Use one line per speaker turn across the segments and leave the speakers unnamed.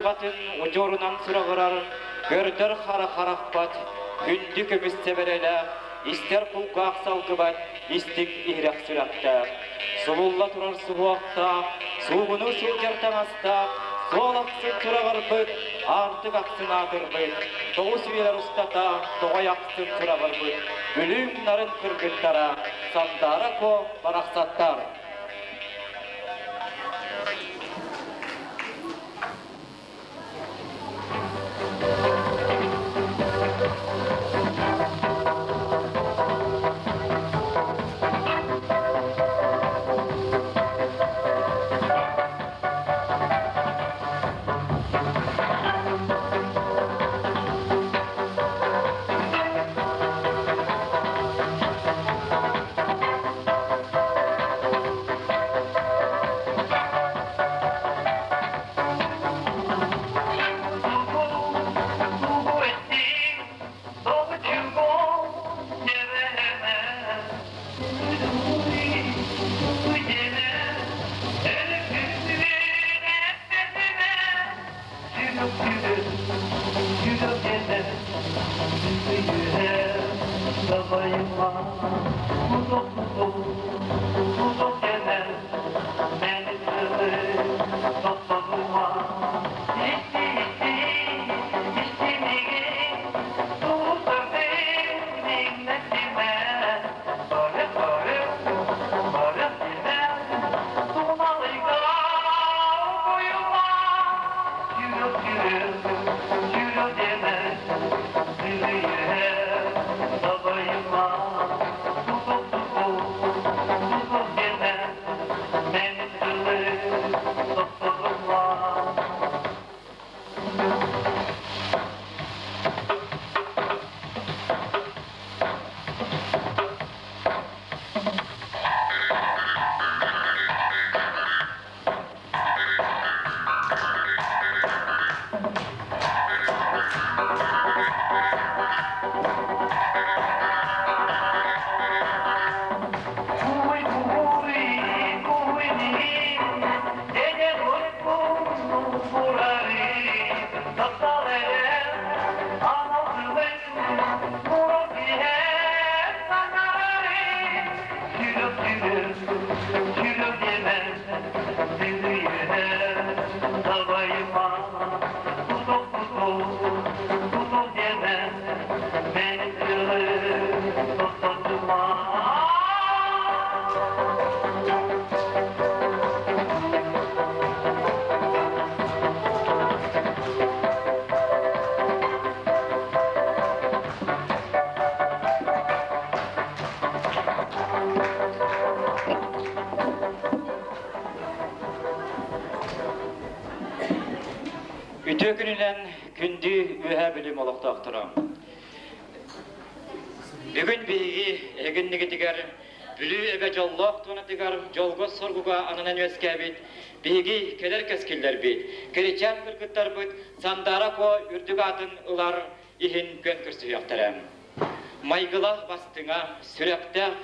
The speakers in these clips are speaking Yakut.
Айылҕатын удьуорунан сураҕырар, көрдөр хара харахпат, күндү көмүс сэбэрэлээх, истэр кулгаах салгыбат, истиҥ иһирэх сүрэхтээх. Сулулла турар суһуохтаах, суугунуу сылдьар таҥастаах, суол ахсын сураҕырбыт, аартык ахсын аатырбыт, тоҕус үйэлэр устата тоҕой ахсын сураҕырбыт, Бүлүүм нарын кыргыттара, Сандаара Куо барахсаттар. Үтүө күнүнэн күндү Үөһээ Бүлүүм олохтоохторо! Бүгүн биһиги эһигиннигитигэр Бүлүү эбэ дьоллоох туонатыгар дьолго-соргуга ананан үөскээбит биһиги кэлэр кэскиллэрбит, кэричээн кыргыттарбыт Сандаара Куо үрдүк аатын ылар иһин күөн көрсүһүөхтэрэ. Майгылаах бастыҥа, сүрэхтээх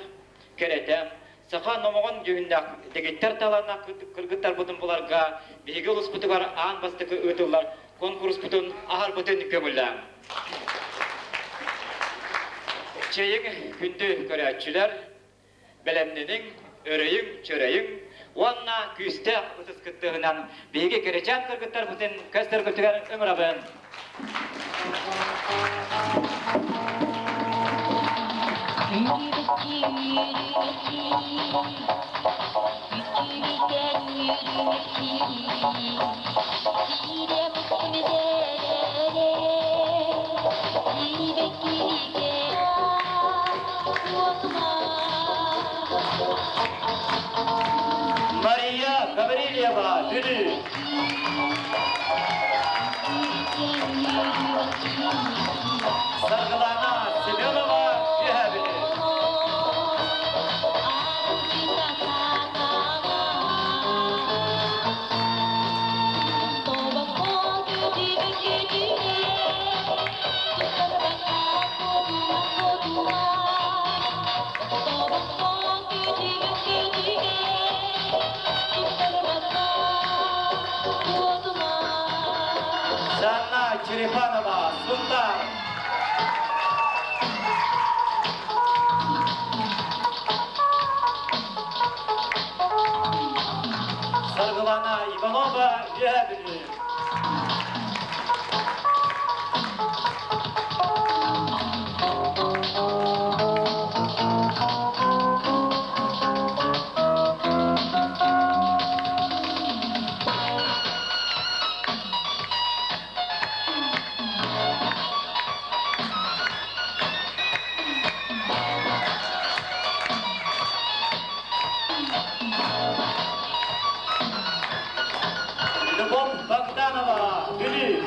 кэрэтэ, саха номоҕон дьүһүннээх дэгиттэр талааннаах кыргыттарбытын буларга биһиги улууспутугар аан бастакы ыытыллар конкурспутун аһарбытын көҥүллээҥ. Чэйиҥ күндү көрөөччүлэр, бэлэмнэниҥ, өрөйүҥ, чөрөйүҥ уонна күүстээх ытыс кыттыһынан биһиги кэрэчээн кыргыттарбытын көстөргүтүгэр ыҥырабын. Мария Гаврильева, Бүлүү. Саргылана Семенова, Үөһээ Бүлүү. Черепанова, Сунтаар. Саргылана Иванова, Үөһээ Бүлүү. Любовь Богданова, Бүлүү.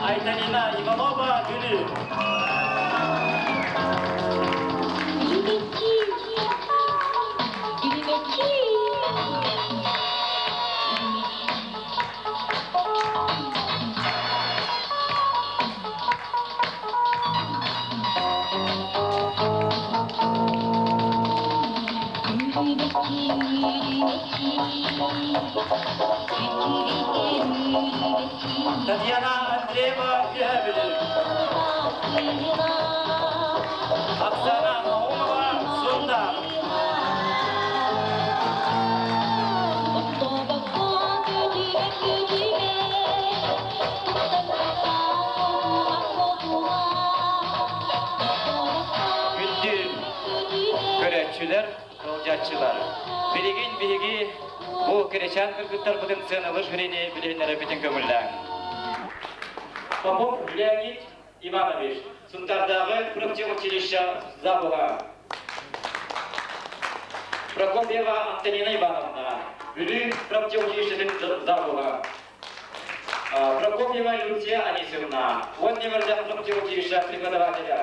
Айталина Иванова, Бүлүү. Татьяна Андреева, Үөһээ Бүлүү. Оксана Наумова, Сунтаар. Күндү көрөөччүлэр, ыалдьааччылар, билигин биһиги бу кэрэчээн кыргыттарбытын сыаналыыр жюрини билиһиннэрэбитин көҥүллээҥ. Попов Леонид Иванович, Сунтаардааҕы профтехучилище завуһа. Прокопьева Антонина Ивановна, Бүлүү профтехучилищетын завуһа. Прокопьева Люция Анисовна, уон нөмердээх профтехучилище преподавателя.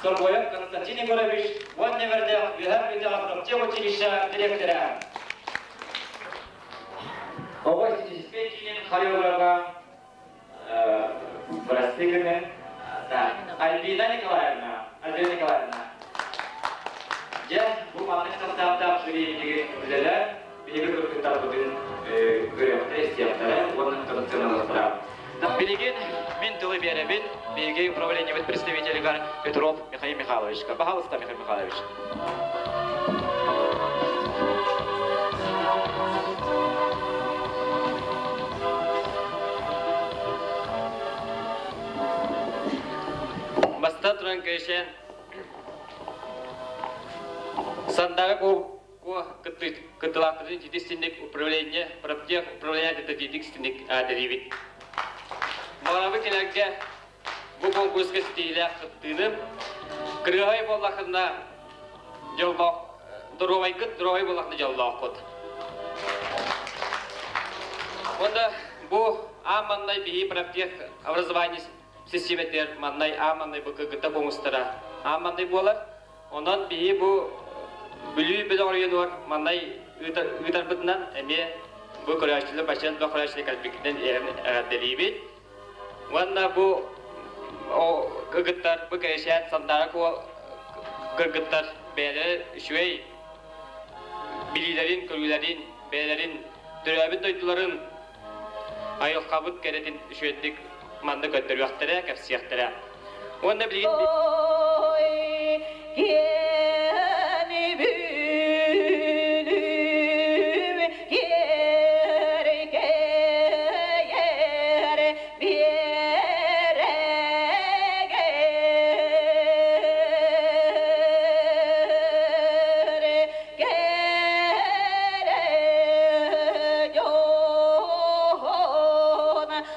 Сорбоев Константин Егорович, уон нөмердээх Үөһээ Бүлүүтээҕи профтехучилище дириэктэрэ. Оҕо эстетическэй киинин хореографа Прости гына. Да. Альбина Николаевна. Альбина Николаевна. Дьэ, бу маннык састааптаах жюри биһиги үлэлэр, биһиги кыргыттарбытын көрүөхтэрэ, истиэхтэрэ уонна сыаналыахтара. Билигин мин тылы биэрэбин биһиги управлениебыт представителигэр Петров Михаил Михайловичка. Пожалуйста, Михаил Михайлович.
Баста туран кэшен Сандага ко кыттылаахтарын титистинник управление проптех управление титистинник аатырибит. Маҕарабы кэлэргэ Бу конкурска ситиһиилээх кыттыыны кырыаһай буоллаххына дьоллоох доруобайгыт доруобай буоллаххына дьоллооххут. Уонна бу аан маннай биһи проптех образование систиэмэтигэр маннай аан маннай бу кыргыттар куҥустара аан маннай буолар. Онон биһи бу Бүлүү бөлөх оройуонугар маннай ыытарбытынан эмиэ бу көрөөччүлэр баччан көрөөччүлэр кэлбиккитинэн эҕэрдэлиибит. Уонна бу кыргыттар, бу кэрэчээн Сандаара Куо кыргыттар бэйэлэрэ үчүгэй билиилэрин, көрүүлэрин, бэйэлэрин төрөөбүт дойдуларын айылҕабыт кэрэтин үчүгэйдик манна көрдөрүөхтэрэ, кэпсиэхтэрэ. Уонна билигин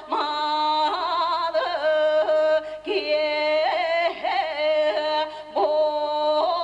Маалы киэһэ буолла.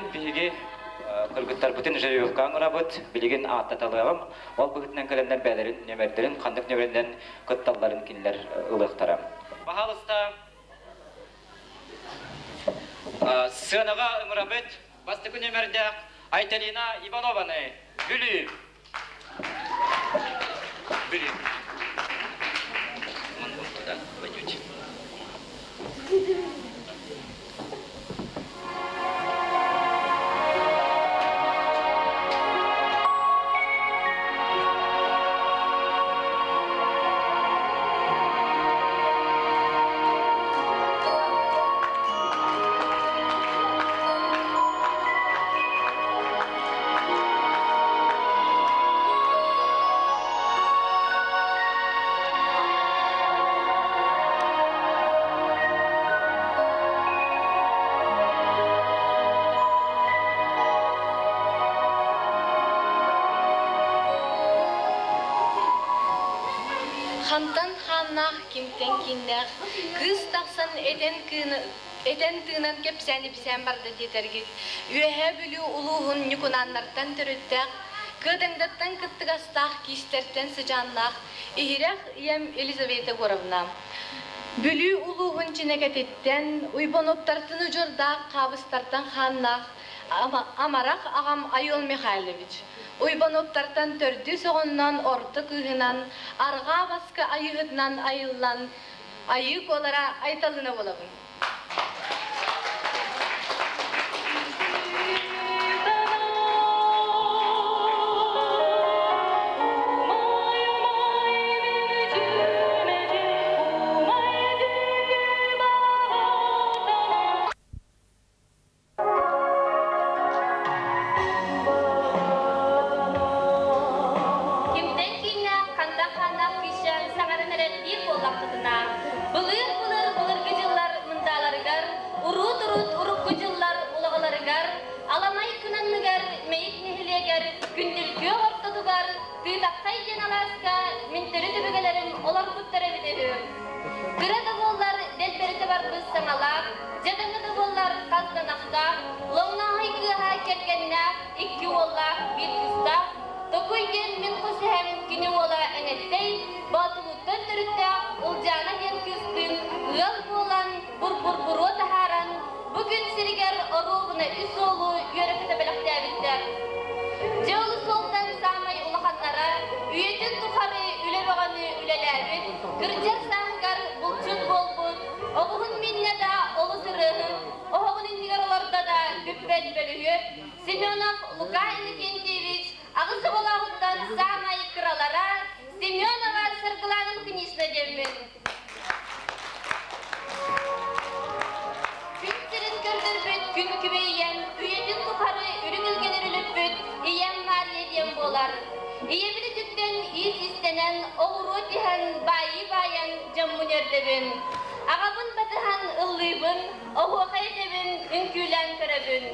Билигин биһиги кыргыттарбытын жеребьевкаҕа ыҥырабыт, билигин ааттаталыаҕым. Ол быһыытынан кэлэннэр бэйэлэрин нүөмэрдэрин ханнык нүөмэринэн кытталларын кинилэр ылыахтара. Баһаалыста, сыанаҕа ыҥырабыт бастакы нүөмэрдээх Айталина Иванованы, Бүлүү. Бүлүү. Вон туда пойдете.
Хантан хааннаах, кимтэн кииннээх, кыыс тахсан этэн кыыны этэн-тыынан кэпсээн-ипсээн барда диэтэргит, Үөһээ Бүлүү улууһун Ньукунааннартан төрүттээх, Кыадаҥдаттан кыттыгастаах киистэртэн сыдьааннаах иһирэх ийэм Елизавета Егоровна. Бүлүү улууһун Чинэкэтиттэн, Уйбануоптартан удьуордаах Хаабыстартан хааннаах амарах аҕам Айол Михайлович. Уйбануоптартан төрдүс оҕоннон орто кыыһынан, арҕаа баска айыыһытынан айыллан, Айыы Куолара Айталына буолабын.
Кимтэн кииннээх, хантан хааннаах күүсчээн саҥаран эрэр биир буоллахпытына, былыыр-былыр былыргы дьыллар мындааларыгар, уруут-уруут урукку дьыллар улаҕаларыгар, аламай күн анныгар Мэйик нэһилиэгэр күндүл күөх ортотугар Тыытаххай диэн алааска мин төрүт өбүгэлэрим олорбуттар эбит үһү. Кыра да буоллар дэлбэритэ барбыт саҥалаах, дьадаҥы да буоллар хас да ынахтаах, лоҥнооһой кыыһа кэргэннээх, икки уоллаах, биир кыыстаах, Токуй диэн мин хос эһэм кини уола Эҥэттэй, Боотулууттан төрүттээх Ылдьаана диэн кыыстыын ыал буолан, бур-бур-буруо таһааран, бу күн сиригэр оруобуна үс уолу үөрэ-көтө бэлэхтээбиттэр. Дьэ ол суолтан саамай улаханнара, үйэтин тухары үлэ бөҕөнү үлэлээбит, кырдьар сааһыгар булчут буолбут, оҕуһун миннэ да олус ырыаһыт, оһоҕун иннигэр олордо да бүппэт бөлүһүөк Семенов Лука Иннокентьевич аҕыс оҕолооҕуттан саамай кыралара Семенова Саргылана Лукинична диэммин. Күн сирин көрдөрбүт күн күбэй ийэм, үйэтин тухары үрүҥ илгэн үрүлүппүт ийэм Маарыйа диэн буолар. Ийэбин үтүктэн иис истэнэн, оҕуруо тиһэн, баайыы баайан дьоммун үөрдэбин. Аҕабын батыһан ыллыыбын, оһуохай этэбин, үҥкүүлээн көрөбүн.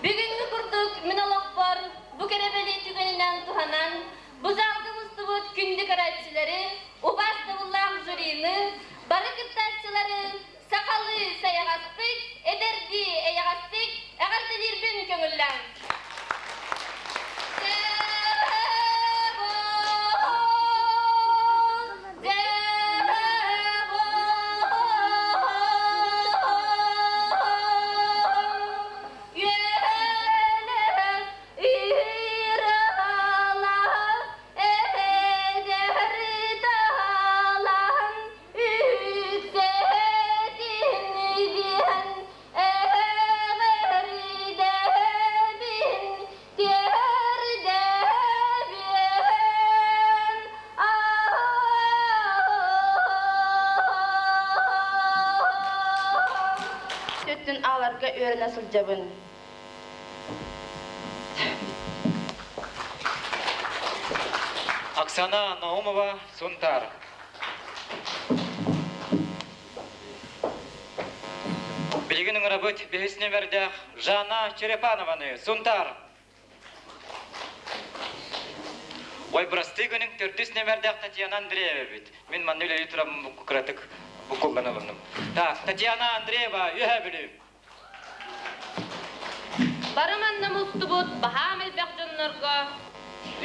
Бүгүҥҥү курдук мин олохпор бу кэрэ бэлиэ түгэнинэн туһанан, Бу залга мустубут күндү көрөөччүлэри, убаастабыллаах жюрины, бары кыттааччылары сахалыы сайаҕастык, эдэрдии эйэҕэстик эҕэрдэлиирбин көҥүллээҥ!
Өттүн ааларга үөрэнэ сылдьабын.
Оксана Наумова, Сунтар. Билигин ыҥырабыт бэһис нүөмэрдээх Жанна Черепанованы, Сунтар. Ой, бырастыы гыныҥ, төрдүс нүөмэрдээх Татьяна Андреева эбит. Мин манна үлэлии турам кыратык буккуллан ылынным. Так, Татьяна Андреева, Үөһээ Бүлүү.
Бары манна мустубут баһаам элбэх дьоннорго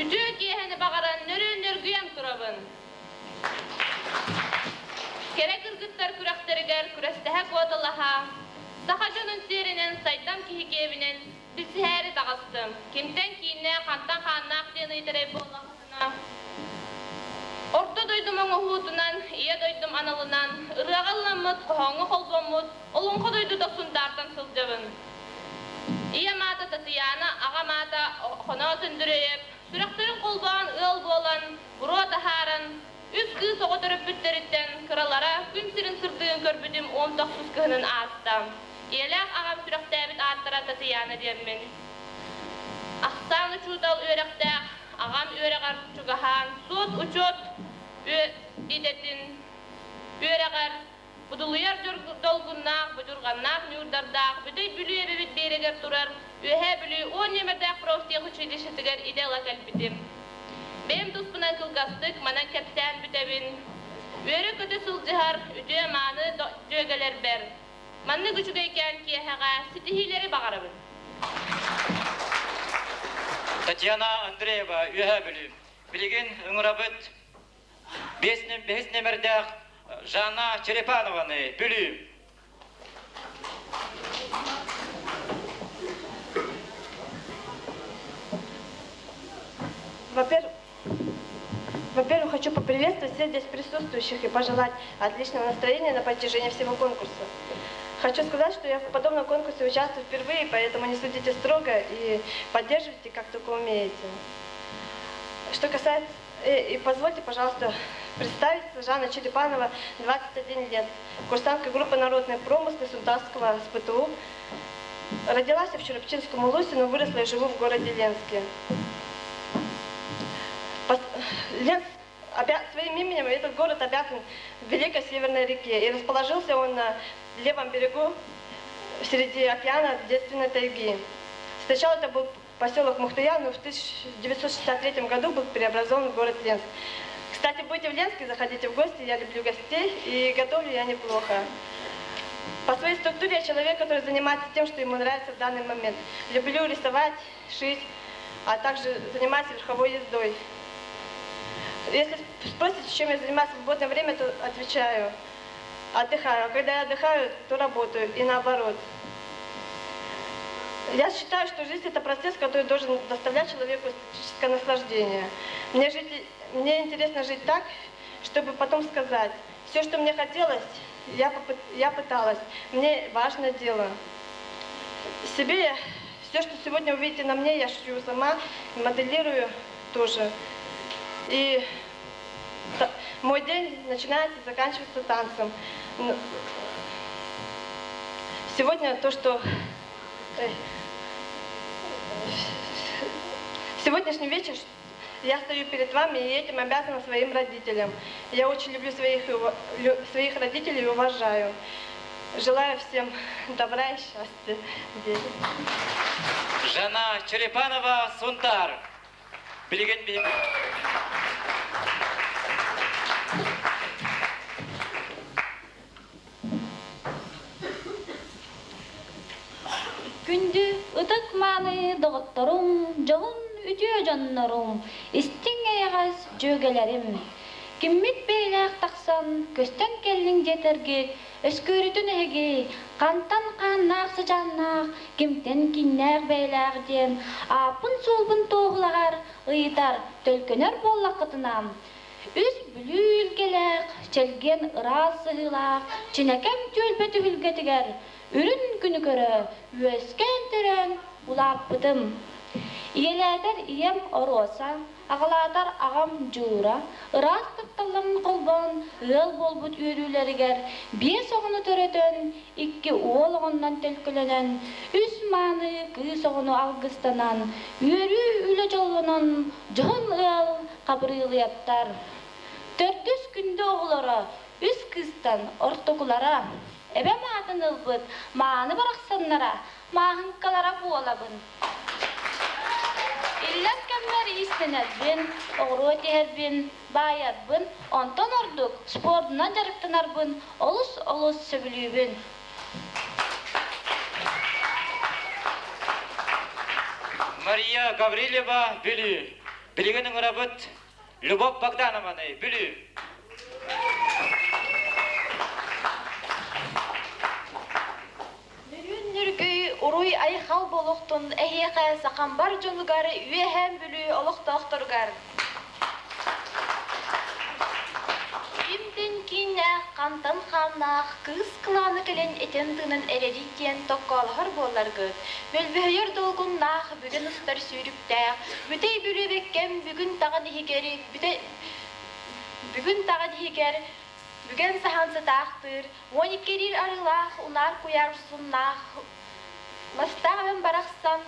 үтүө киэһэни баҕаран нөрүөн-нөргүйэн турабын. Кэрэ кыргыттар күрэхтэригэр күрэстэһэ куоталаһа, саха дьонун сиэринэн сайдам киһи киэбинэн билсиһээри таҕыстым. Кимтэн кииннээх, хантан хааннаах диэн ыйытарай буоллаххытына, Орто дойдум оҥоһуутунан, Ийэ дойдум аналынан, ырыаҕа ылламмыт, хоһооҥҥо холбоммут Олоҥхо дойдута Сунтаартан сылдьабын. Ийэм аата Татьяна, аҕам аата Хоноос Өндүрэйэп, сүрэхтэрин холбоон ыал буолан, буруо таһааран, үс кыыс оҕо төрөппүттэриттэн кыралара күн сирин сырдыгын көрбүтүм 19 кыһынын ааста. Ийэлээх аҕам сүрэхтээбит ааттара Татьяна диэммин. Ахсаан учуутал үөрэхтээх, аҕам үөрэҕэр чугаһаан, суот-учуот идэтин үөрэҕэр будулуйар долгуннаах, будьурҕаннаах ньуурдардаах Бүтэй Бүлүү эбэбит биэрэгэр турар Үөһээ Бүлүү 10 нүөмэрдээх профтехучилищетыгар идэ ыла кэлбитим. Бэйэм туспунан кылгастык манан кэпсээн бүтэбин. Үөрэ-көтө сылдьыһар үтүө-мааны дьүөгэлэрбэр маннык үчүгэйкээн киэһэҕэ ситиһиилэри баҕарабын.
Татьяна Андреева, Үөһээ Бүлүү. Билигин ыҥырабыт бэһис нөмэрдээх Жанна Черепанованы, Бүлүү.
Во-первых, во-первых, хочу поприветствовать всех здесь присутствующих и пожелать отличного настроения на протяжении всего конкурса. Хочу сказать, что я в подобном конкурсе участвую впервые, поэтому не судите строго и поддерживайте, как только умеете. Что касается... И позвольте, пожалуйста, представиться. Жанна Черепанова, 21 лет, курсантка группы «Народные промыслы» Сунтарского СПТУ. Родилась я в Чурапчинском улусе, но выросла и живу в городе Ленске. Ленск своим именем этот город обязан Великой Северной реке. И расположился он на левом берегу среди океана девственной тайги. Сначала это был поселок Мухтуя, но в 1963 году был преобразован в город Ленск. Кстати, будете в Ленске, заходите в гости, я люблю гостей и готовлю я неплохо. По своей структуре я человек, который занимается тем, что ему нравится в данный момент. Люблю рисовать, шить, а также занимаюсь верховой ездой. Если спросите, чем я занимаюсь в свободное время, то отвечаю. Отдыхаю. А когда я отдыхаю, то работаю. И наоборот. Я считаю, что жизнь – это процесс, который должен доставлять человеку эстетическое наслаждение. Мне, жить, мне интересно жить так, чтобы потом сказать, все, что мне хотелось, я, попы я пыталась. Мне важно дело. Себе я, все, что сегодня увидите на мне, я шью сама, моделирую тоже. И мой день начинается и заканчивается танцем. Сегодня то, что... Сегодняшний вечер я стою перед вами и этим обязана своим родителям. Я очень люблю своих, своих родителей и уважаю. Желаю всем добра и счастья.
Жанна Черепанова, Сунтар. Билигин биһиги
Күндү ытык-мааны доҕотторум, дьоһун үтүө дьоннорум, истиҥ эйэҕэс дьүөгэлэрим! Киммит бэйэлээх тахсан, көстөн кэллиҥ диэтэргит, өскүөрүтүн эһиги, хантан хааннаах сыдьааннаах, кимтэн кииннээх бэйэлээх диэн ааппын-суолбун туоһулаһар, ыйытар, төлкөнөр буоллаххытына, үс Бүлүү илгэлээх, чэлгиэн ыраас сыһыылаах Чинэкэм түөлбэ түһүлгэтигэр үрүн күнү көрө, үөскээн-төрөөн улааппытым. Ийэлээтэр ийэм Оруоса, аҕалаатар аҕам Дьуура ыраас тапталларын холбоон ыал буолбут үөрүүлэригэр биэс оҕону төрөтөн, икки уол оҕоннон төлкөлөнөн, үс мааны кыыс оҕону алгыстанан, үөрүү үлэ дьоллонон, дьоһун ыал Хабырыылыйаптар. Төрдүс күндү оҕолоро үс кыыстан ортокулара, эбэм аатын ылбыт мааны барахсаннара мааһыҥкалара буолабын. Иллэҥ кэммэр иистэнэрбин, оҕуруо тиһэрбин, баайарбын, онтон ордук спордунан дьарыктанарбын олус-олус сөбүлүүбүн.
Мария Гаврильева, Бүлүү. Билигин ыҥырабыт Любовь Богданованы, Бүлүү.
Нөрүөн нөргүй уруй айхал буолуохтун эһиэхэ сахамбар дьонугар Үөһээ Бүлүү олохтоохторугар. Кимтэн кииннээх, хантан хааннаах кыыс кылааны кэлэн этэн-тыынан эрэрий диэн токкоолоһор буолларгыт, мөлбөһүйэр долгуннаах, бүгүн устар сүүрүктээх, бүтэй бүлүүбэккэм бүгүн таҕан иһигэр бүтэ бүгүн таҕан иһигэр бүгэн саһан сытаахтыыр, 12 арыылаах, унаар куйаар суннаах, мастаах эбэм барахсан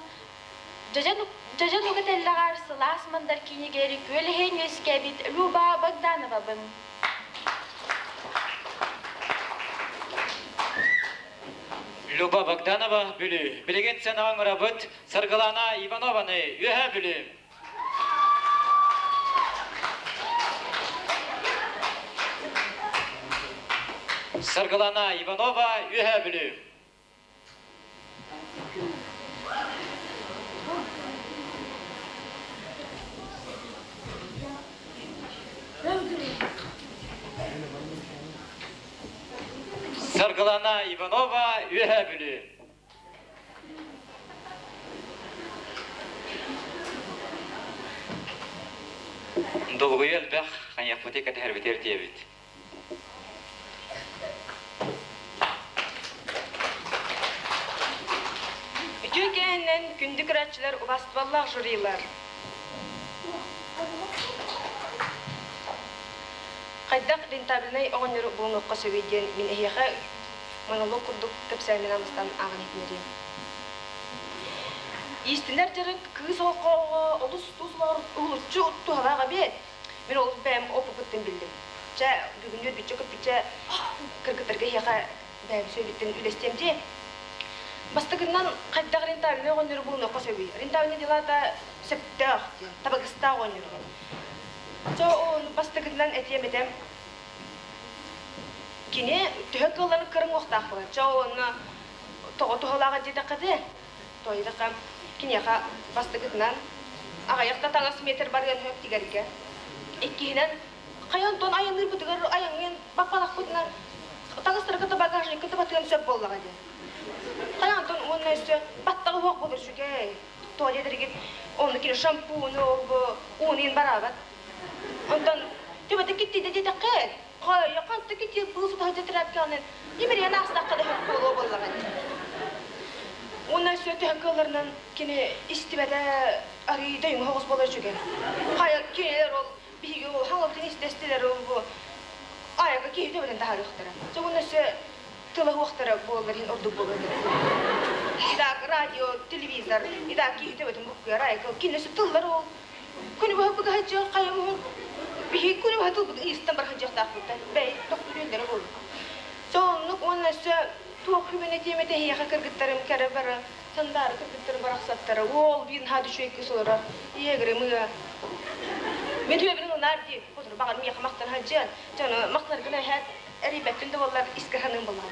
Дьэдьэн, дьэдьэн уга тэллэҕэр сылаас мандар киинигэр күөлэһийэн үөскээбит Люба Богдановабын.
Люба Богданова, Бүлүү. Билигин сценаҕа ыҥырабыт Саргылана Иванованы, Үөһээ Бүлүү. Саргылана Иванова, Үөһээ Бүлүү. Саргылана Иванова, Үөһээ Бүлүү. Долгуйа элбэх, хайыахпытый кэтэһэрбитигэр диэбит.
Үтүө кээһинэн күндү көрөөччүлэр убаастыбаллаах жюрилар. Хайдах рентабельнай оҕонньору булунуохха сөбүй диэн мин эһиэхэ монолог курдук кэпсээммин амыстан ааҕан иһитиннэриэм. Иистэнэр дьарык кыыс оҕо олус тус уһулуччу туһалаах эбиэт. Мин олус бэйэм опыппыттан биллим. Чэ, бүгүн үөрбүччэ-көппүччэ кыргыттарга эһиэхэ бэйэм сүөбүттэн үлэстиэм дии. Бастакыннан хайдах рентабельнай оҕонньору булунуохха сөбүй? Рентабельнай дела-та сөптөөх диэн, табыгастаах оҕонньор диэн. Чэ, ону бастакытынан этиэм этэ. Кини төһө кыалларын кырыҥ уохтаах буолар. Чэ, онно тоҕо туһалааҕа диэтэххэ дии. Тоойдохо киниэхэ бастакытынан аҕыйах да таҥас метр барыан сөп тигэргэ. Иккиһинэн, хайа онтон айанныырбытыгар айаҥҥын баппалахпытынан таҥастарга да багажникка да батыан сөп буоллаҕа дии. Хайа онтон уонна өссө баттаҕы уох буолар үчүгэй. Тоҕо диэтэргит онно кини шампуну ол-бу ууну иһин бараабат. Онтон төбөтө киттийдэ диэтэххэ, хайа ханта китиэ быыс утаһа тэтэрээккэҕинэн имэрийэн аастахха да сөп буолуо буоллаҕа дии. Уонна өссө төһө кыалларынан кини истибэтэ арыый дөйүҥ соҕус буолар үчүгэй. Хайа кинилэр ол биһиги ол хаҥалытын истэ-истилэр ол бу айака киһи төбөтүн таһаарыахтара. Дьэ уонна өссө тыла уохтара буоллар иһин ордук буолуо этэ. Итак, радио, телевизор, итак, киһи төбөтүн буккуйар айака кинилэр өссө тыллар ол Күнү быһа быгаһыдьыах хайыммын биһиги күнү быһа тылбытын ыйыстан барыһыдьыахтаахпыт бэй тохтуруйдара буоллун. Соннук уонна өссө туох хүбүнэ тиэмэтэ эһиэхэ кыргыттарым кэрэ бары сандаары кыргыттарым барахсаттара уол биир наһаа үчүгэй кыыс олорор ийэгирим ыа мин түбэбин ылынаар дии хотур баҕар миэхэ махтана сылдьыан дьону махтанаргын эһээт эрийбэппин да буоллар искэ саныым буоллаҕа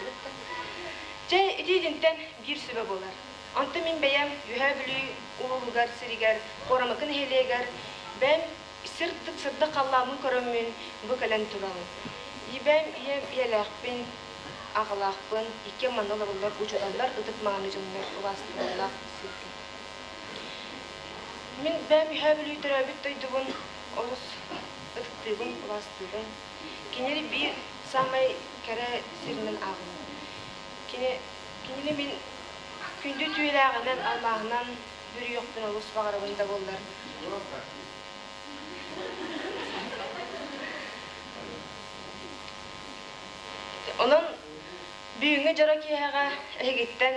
дьэ ити итинтэн биир сүбэ буолар Онтон мин бэйэм Үөһээ Бүлүү улууһугар сиригэр Куорамыкы нэһилиэгэр бэйэм сырдык сырдык халлааммын көрөммүн бу кэлэн турабын. Ийэм ийэм ийэлээхпин, аҕалаахпын, иккиэн манна олороллор, учууталлар, ытык-мааны дьоннор убаастабыллаах сиргэ. Мин бэйэм Үөһээ Бүлүү төрөөбүт дойдубун олус ытыктыыбын, убаастыыбын. Кинини биир саамай кэрэ сиринэн ааҕабын. Кини, кинини мин Күндү түүлээҕинэн, алмааһынан бүрүйүөхпүн олус баҕарабын да буоллар. Онон бүгүҥҥү дьоро киэһэҕэ эһигиттэн,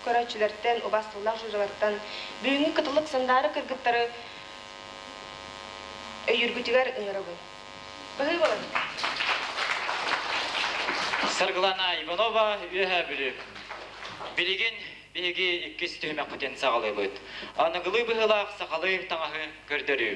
көрөөччүлэртэн, убаастабыллаах жюрилартан бүгүҥҥү кытылык сандаары кыргыттары өйүүргүтүгэр ыҥырабын. Баһыы буолан.
Саргылана Иванова, Үөһээ Бүлүү. Билигин биһиги иккис түһүмэхпитин саҕалыыбыт. Аныгылыы быһыылаах сахалыы таҥаһы көрдөрүү.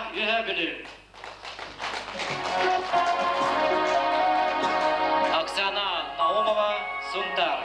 Үөһээ Бүлүү. Оксана Наумова, Сунтар.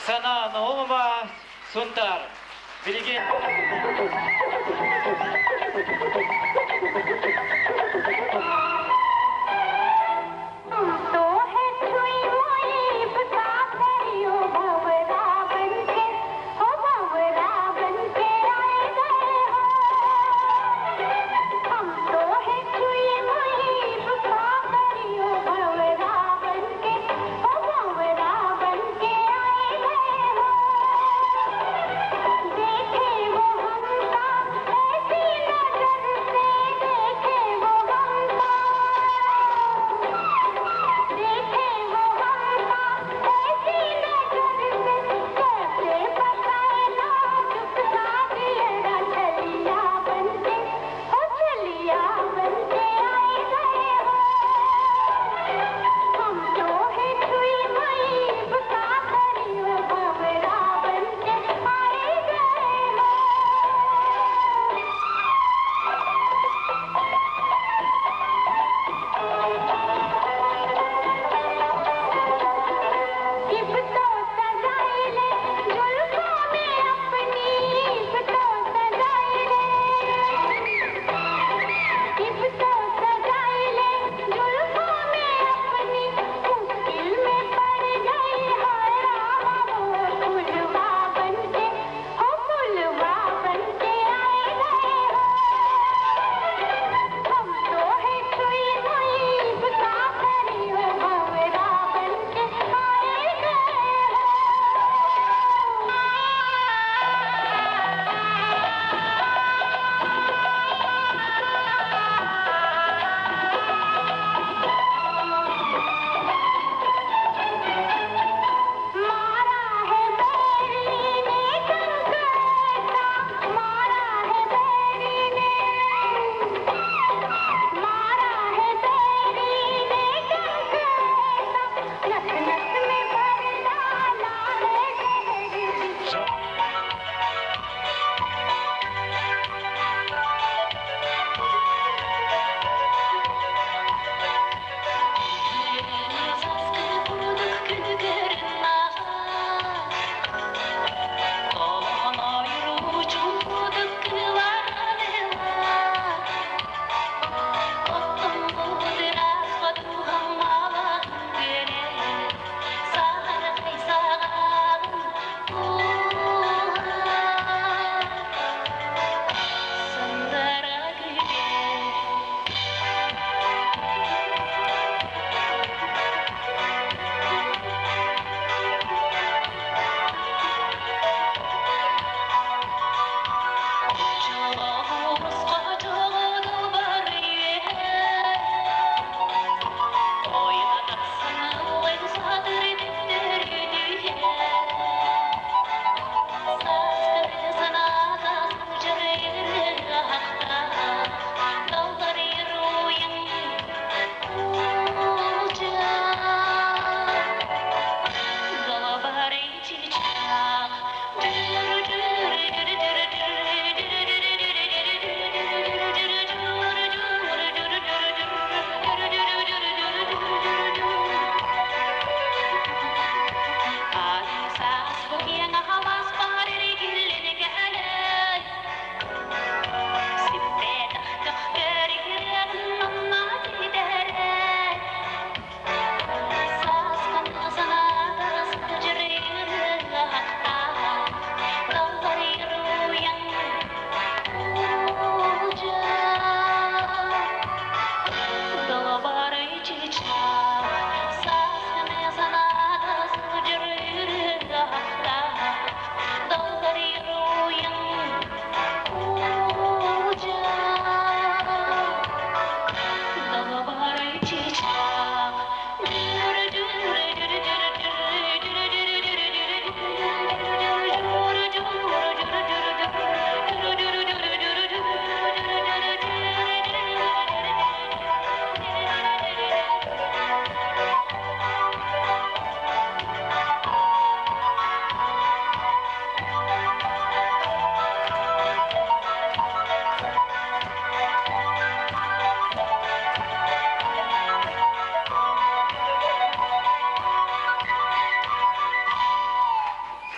Оксана Наумова, Сунтар. Билигин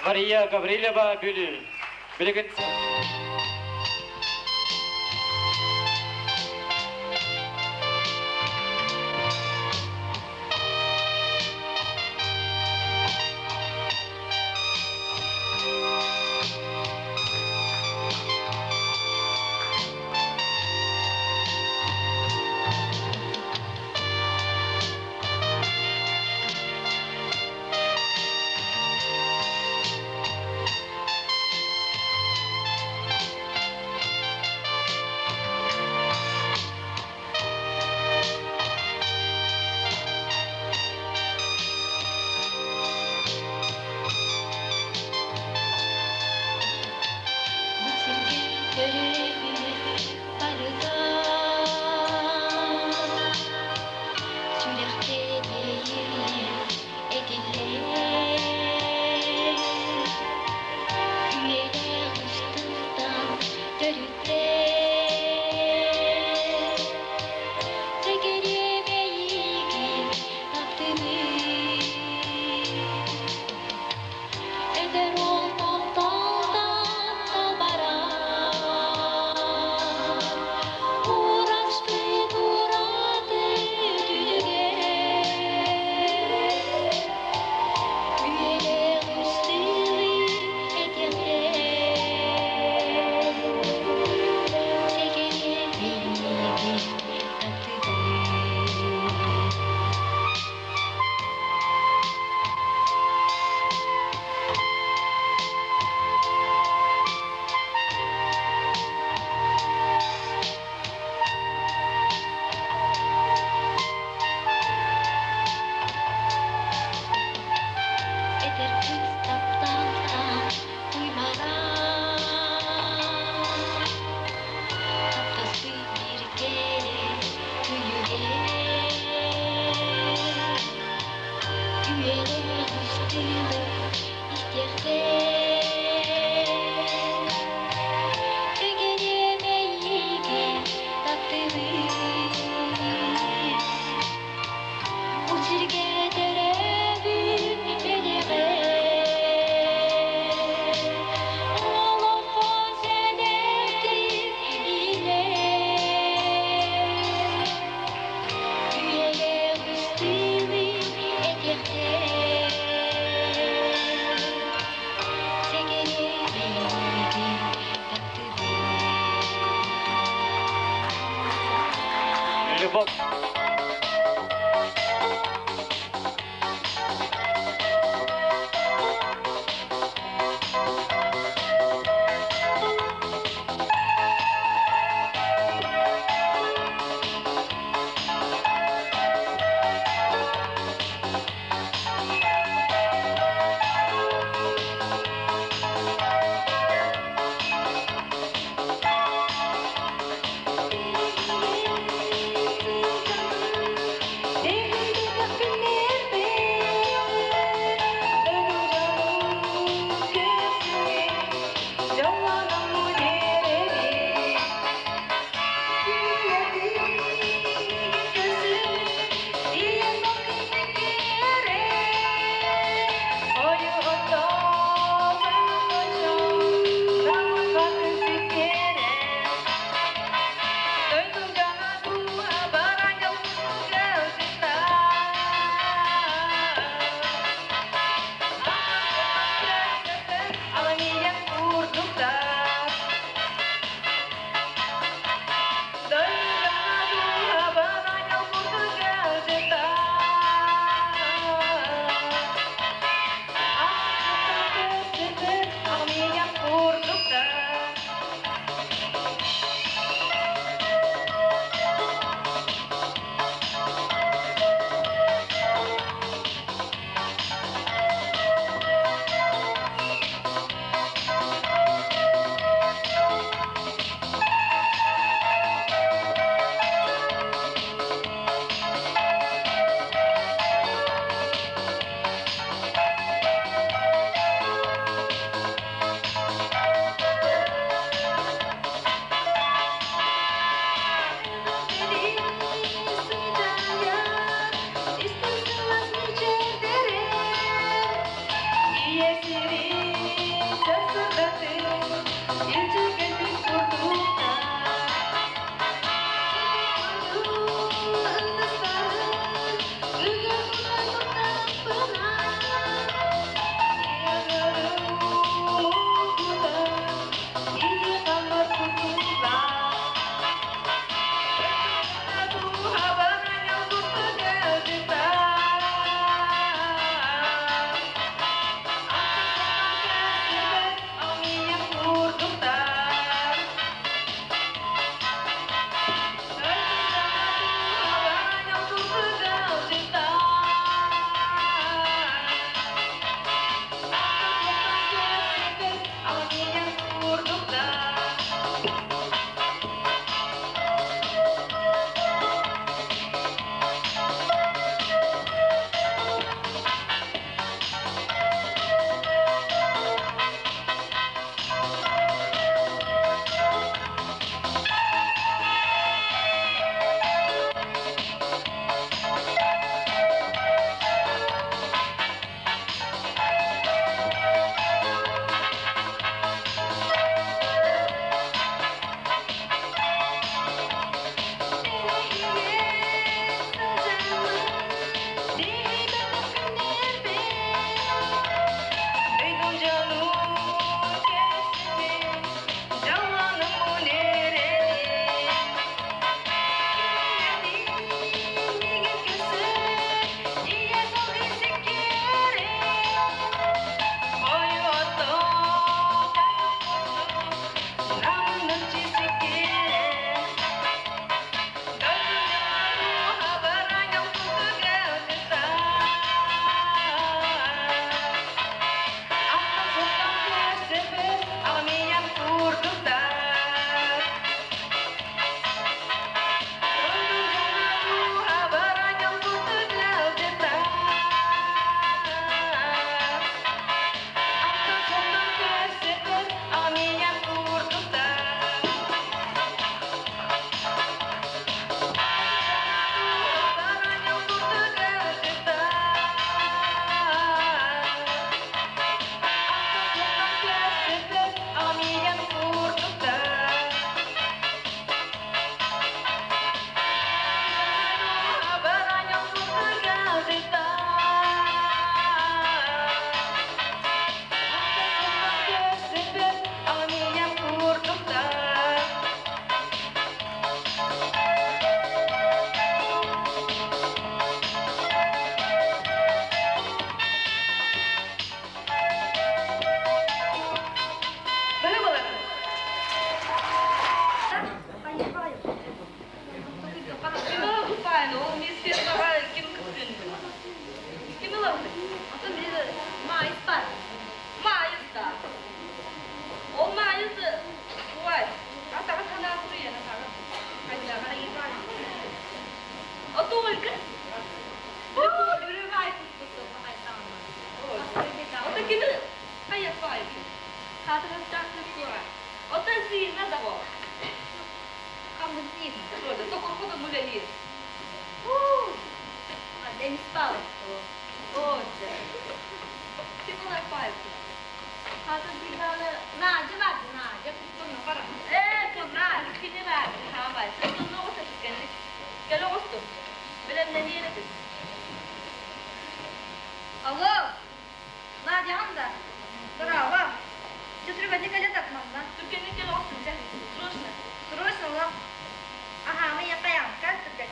Мария Гаврильева Бүлүү. Билигин
Бу сиргэ төрөөбүт барыта сүрэхтэнийиллэн этиллэр үйэлээх устуттан төрүттээх Сэгэриэбэйигин таптыныы Эдэр уол тапталтан талбаран, Ураспыт ураты түнүгэр, Үйэлээх үстүлү этиэхтэр, Сэгэриэм миигин таптыгын. Эдэр кыыс тапталтан уймаран, Таптаспыт биир кэрэ күнүгэр Үйэлээх үстүлү истиэхтэр Сэгэриэм эйиигин таптыыбын Бу сиргэ төрөөбүт бэлэҕэ Олоххо сэдэхтик иилэр Үйэлээх үстүлү этиэхтэр Сэгэриэм эйиигин таптыыбын
Любовь
Хаатыгастаах кыыс Оттон сыына да бол. Хаммын сиин. Токурку да мулэлиир. Я не спала. О, Ты была пальцы.
Алло, Надя анда. Здорово. Чөтүрүбэни кэлэ татманна.
Түргэнник кэлэ оҕустум дьэ. Срочно.
Срочно лап. Аха, мы якаям. Как түргэн?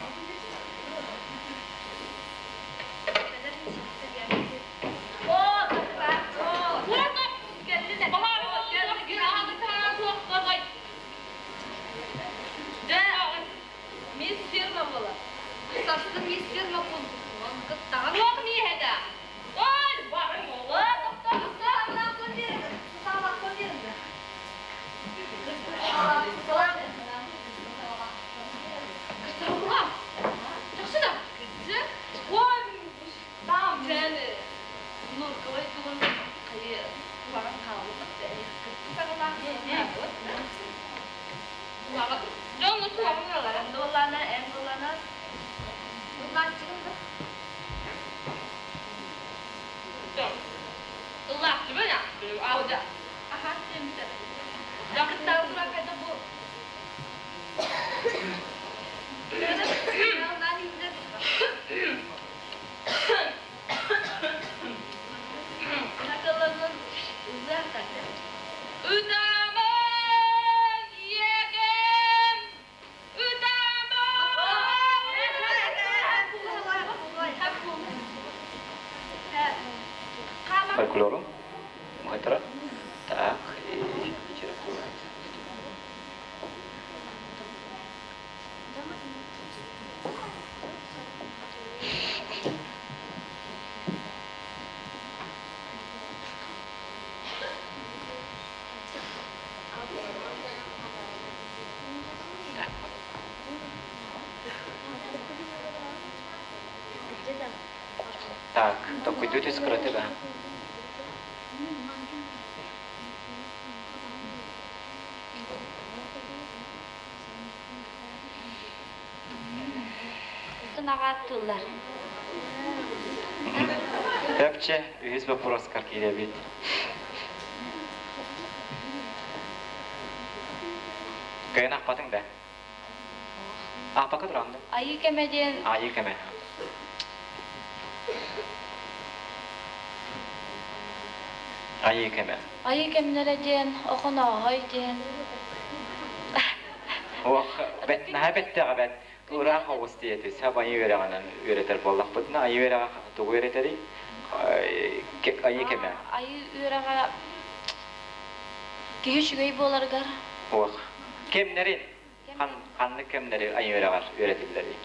Мисс фирма буолар.
Сарсын мисс фирма конкурсугар кыттаҕын.
Туох миэһэтэ? Ой, барыҥ ола, тохтоо, тохтоо. Ытаман иэгем, ытаман!
Фольклору Мухайтара. Так, и литература. Так, толкуйдуу түс кыратыга.
Аҕааттыыллар.
Өпче үһүс вопроскар киирэбит. Кыайан ахпатыҥ да? Ааппакка тураҕын да?
Айыы кэмэ диэн
Айыы кэмэ. Айыы кэмэ.
Айыы кэмнэрэ диэн Охонооһой диэн
Ох, бэт, наһаа бэттэҕэ бэт. Ыраах оҕус диэти сап айыы үөрэҕинэн үөрэтэр буоллахпытына, айыы үөрэҕэ тугу үөрэтэрий? Айыы кэмэ.
Айыы үөрэҕэ киһи үчүгэй буоларыгар.
Ох, кэмнэрин ханнык кэмнэри айыы үөрэҕэр үөрэтиллэрий?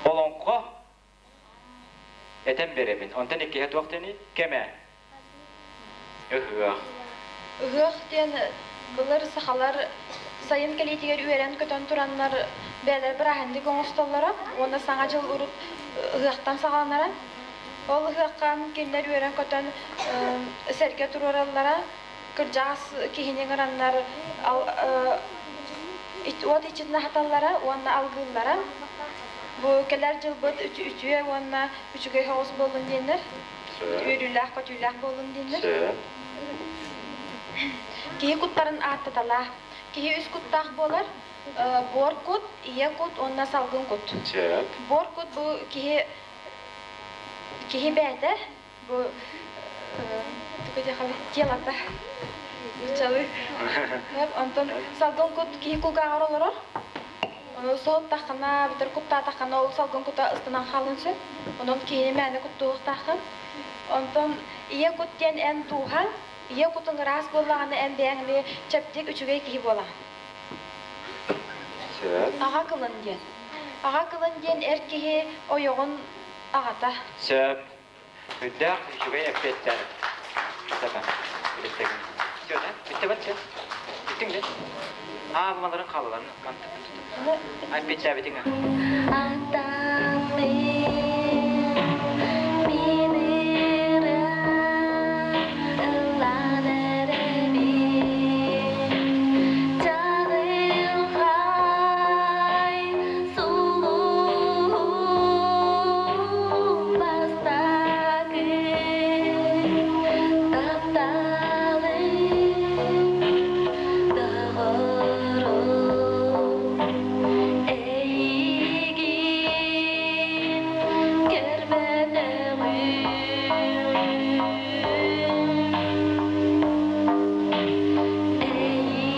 Олоҥхо этэн биэрэбин. Онтон иккиһэ туох диэний? Кэмэ. Ыһыах.
Ыһыах диэн былыр сахалар сайын кэлиитигэр үөрэн-көтөн тураннар бэйэлэрэ бырааһынньык оҥостоллоро уонна Саҥа дьыл урут ыһыахтан саҕаланара. Ол ыһыахха кинилэр үөрэн-көтөн сэргэ туруораллара, кырдьаҕас киһини ыҥыраннар уот иччитин аһаталлара уонна алгыыллара. Бу кэлэр дьылбыт үтүө уонна үчүгэй соҕус буоллун диэннэр, үөрүүлээх-көтүүлээх буоллун диэннэр. Киһи куттарын ааттаталаа. Киһи үс куттаах буолар. Буор кут, ийэ кут уонна салгын кут. Буор кут бу киһи киһи бэйэтэ бу телата нууччалыы онтон салгын кут киһи кулгааҕар олорор соһуттаххына бүтэр куттаатаххына ол салгын кута ыстанан хаалыан сөп онон киһини мээнэ куттуохтааххын онтон ийэ кут диэн эн дууһаҥ ийэ кутуҥ ыраас буоллаҕына эн бэйэҥ эмиэ чэбдик үчүгэй киһи буолаҕын аҕа кылын диэн аҕа кылын диэн эр киһи ойоҕун аҕата
Сөп. Үрдээх үчүгэй эппиэттээх. Сака. Бүттэ бат Бүттүҥ де. Аа, маларын хаалаларын мантык. Эппиэттээбитиҥ
Эйигин көрбөтөҕүм Эйигин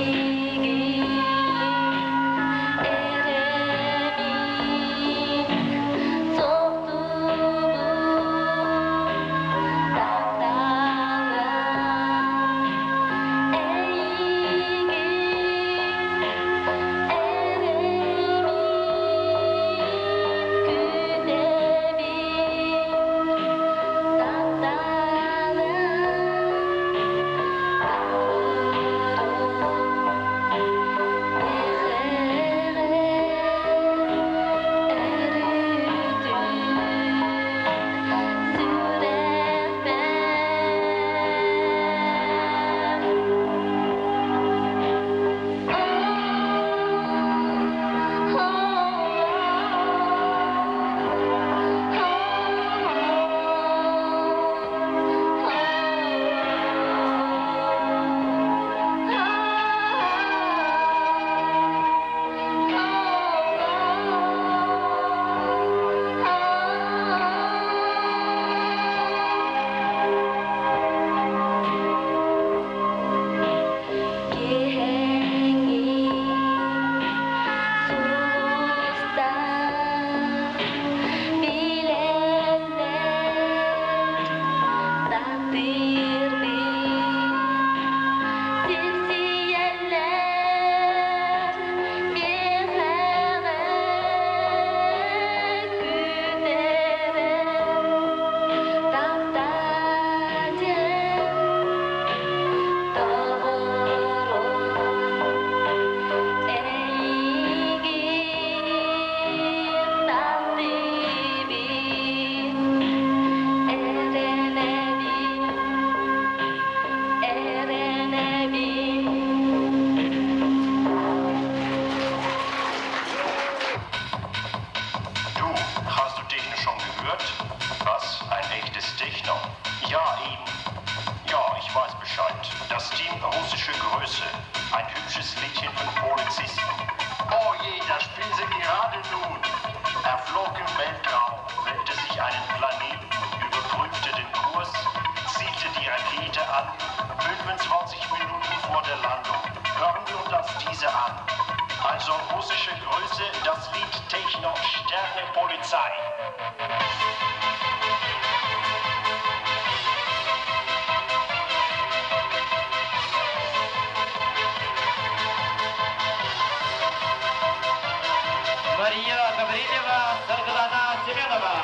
эрэбин Соҕтуубун тапталым Эйигин Киһиҥи сулустар билэллэр таптыырбын сипсийэллэр миэхэҕэ күтэрэр таптаа диэн Эйигин таптыыбын, эрэнэбин, эрэнэбин.
Du, hast du Techno schon gehört? Was? Ein echtes Techno? Ja, eben. Ja, ich weiß Bescheid. Das Team russische Größe. Ein hübsches Liedchen von Polizisten. Oh je, da spielen sie gerade nun. Er flog im Weltraum, wählte sich einen Planeten, überprüfte den Kurs, zielte die Rakete an. 25 Minuten vor der Landung. Hören wir uns diese an. Also russische Größe, das Lied Techno Sterne Polizei.
Мария Гаврилева, Саргылана Семенова.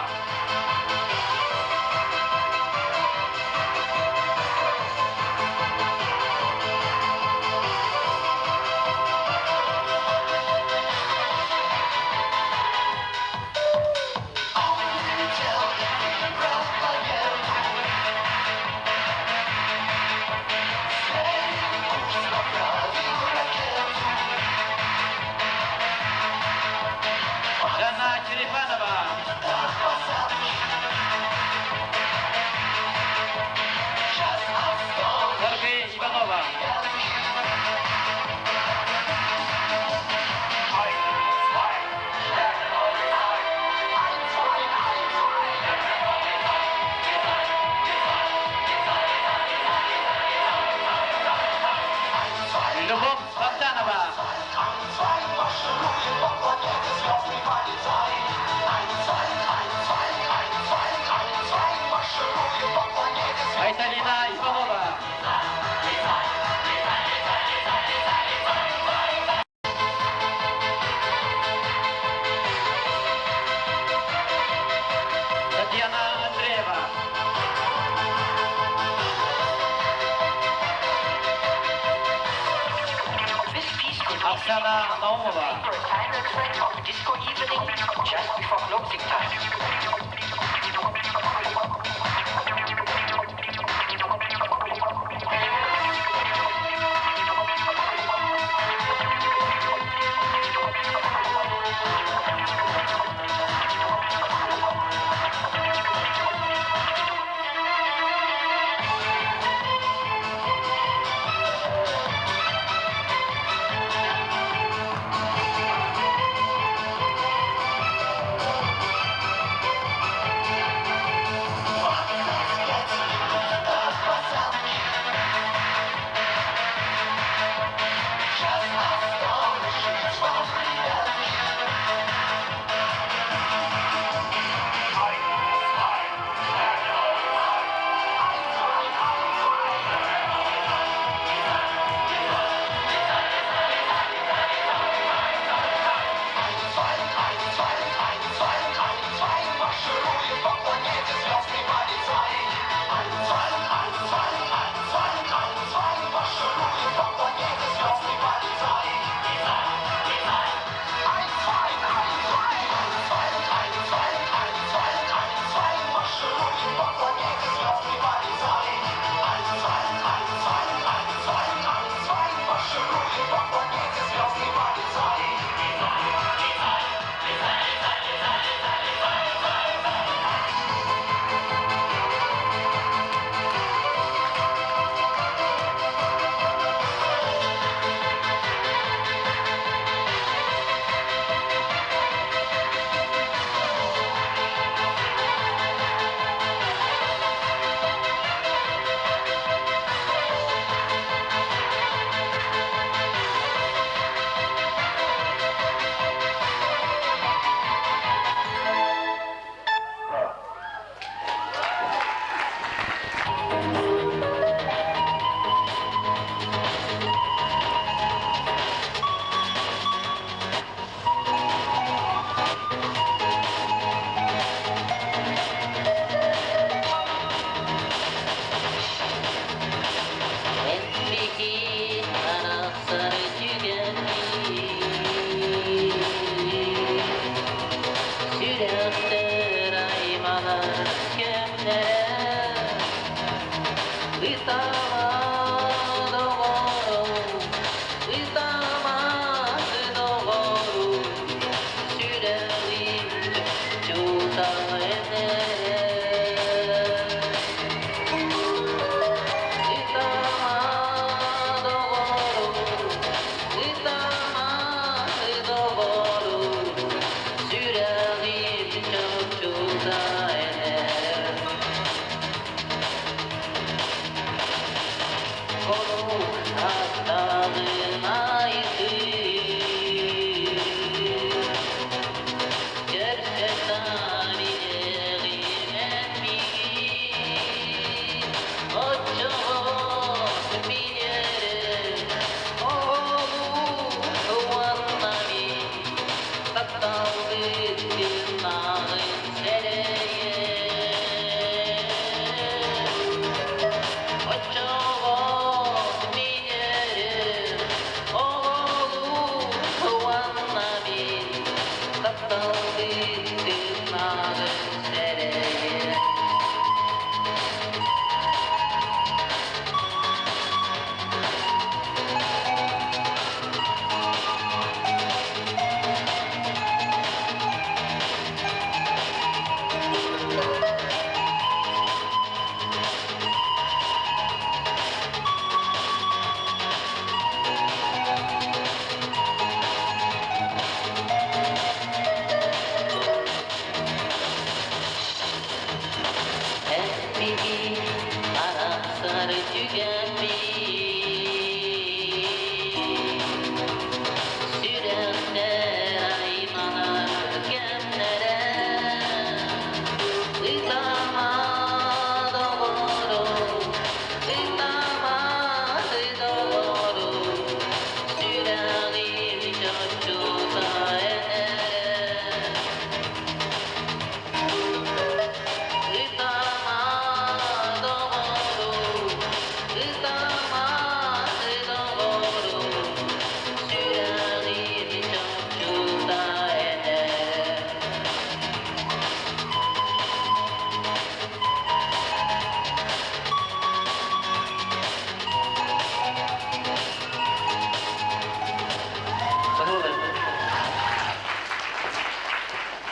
friend of disco evening just before closing time.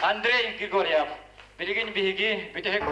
Андрей Григорьев. Билигин биһиги бүтэһик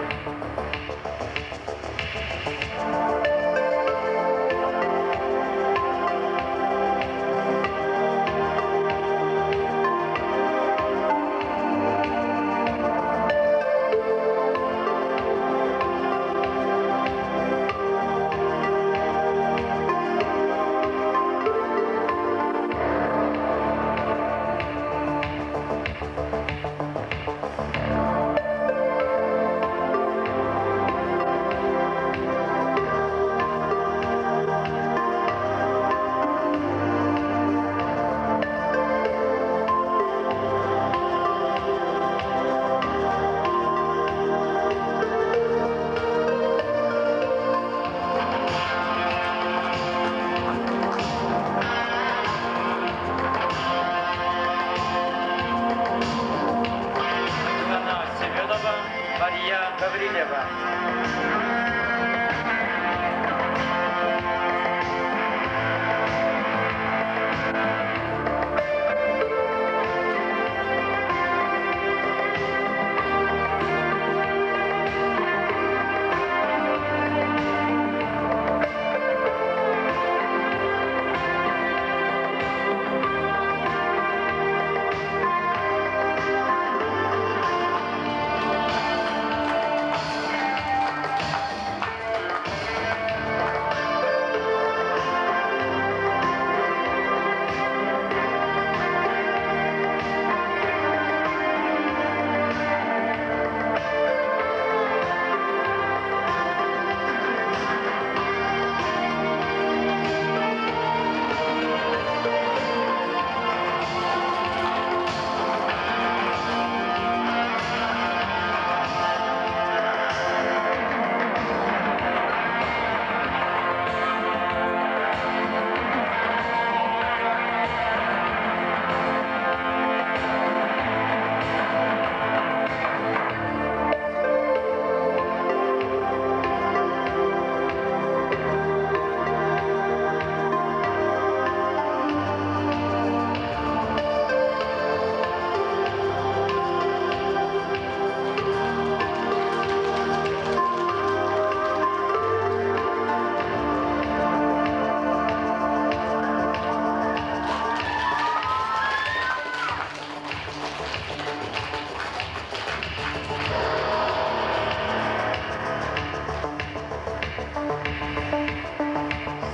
Ивана Семенова, Мария Гаврилева.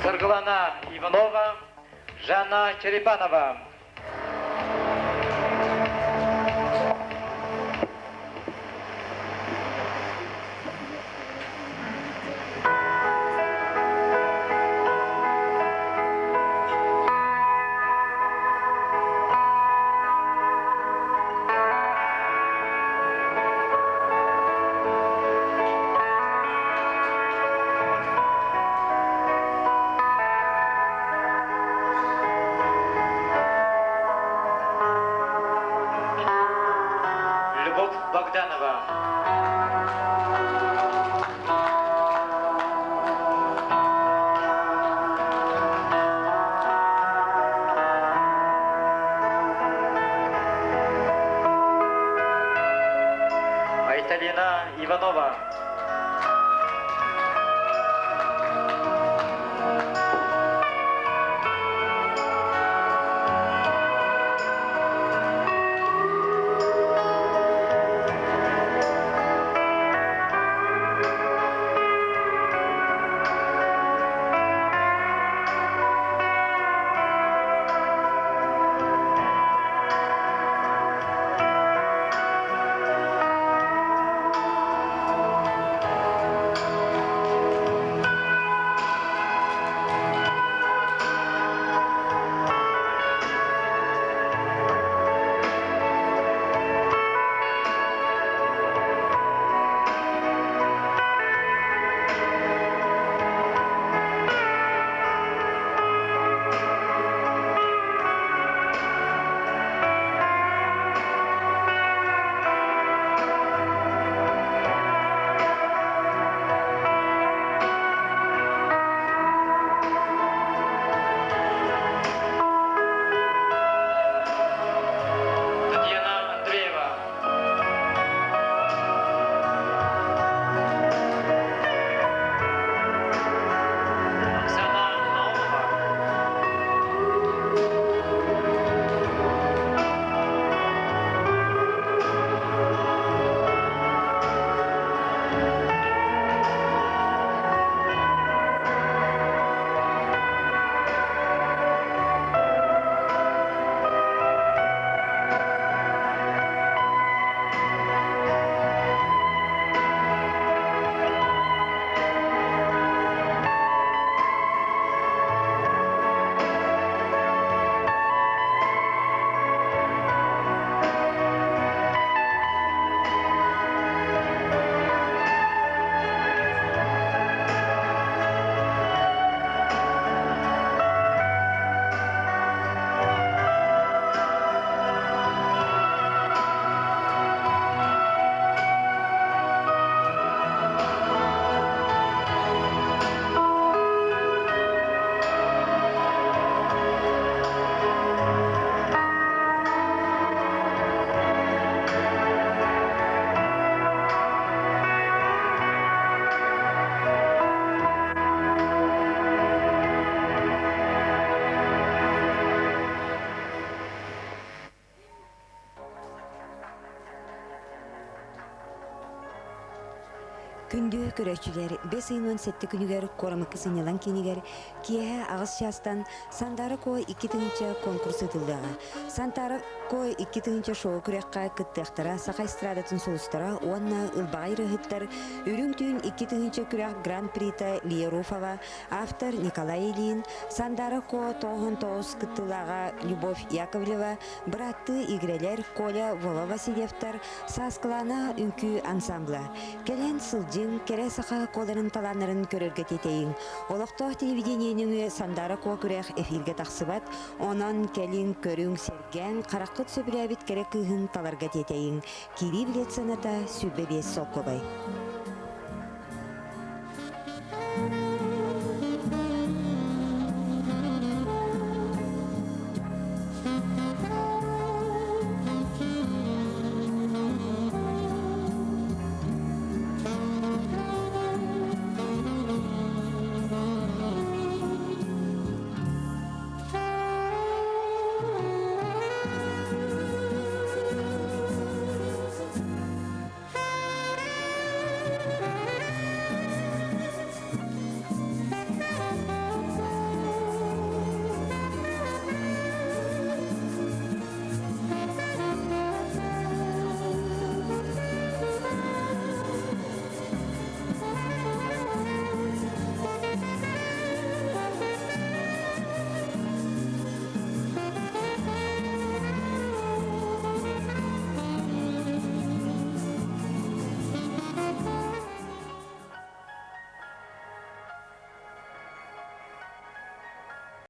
Саргылана Иванова, Жанна Черепанова. Любовь Богданова. Айталина Иванова.
Күндү көрөөччүлэр, бэс ыйын 17 күнүгэр Куорамыкы сынньалаҥ киинигэр киэһэ аҕыс чаастан Сандара Ко 2000 конкурс ыытыллыаҕа. Сантара Ко 2000 шоу күрэххэ кыттыахтара саха эстрадатын сулустара уонна ылбаҕай ырыаһыттар Үрүҥ түүн 2000 күрэх гран-прита Лия Руфова, автор Николай Ильин, Сандара Ко 99 кыттыылааҕа Любовь Яковлева, бырааттыы игирэлэр Коля Вова Васильевтар, Сааскылаана үҥкүү ансамбла. Кэлэн сылдьыҥ, кэрэ саха куоларын талааннарын көрөргө тиэтэйиҥ. Олохтоох телевидение нөҥүө Сандаара Куо күрэх эфиргэ тахсыбат, онон кэлиҥ, көрүҥ, сэргээҥ, хараххыт сөбүлээбит кэрэ кыыһын таларга тиэтэйиҥ. Киирии билиэт сыаната 25 солкуобай.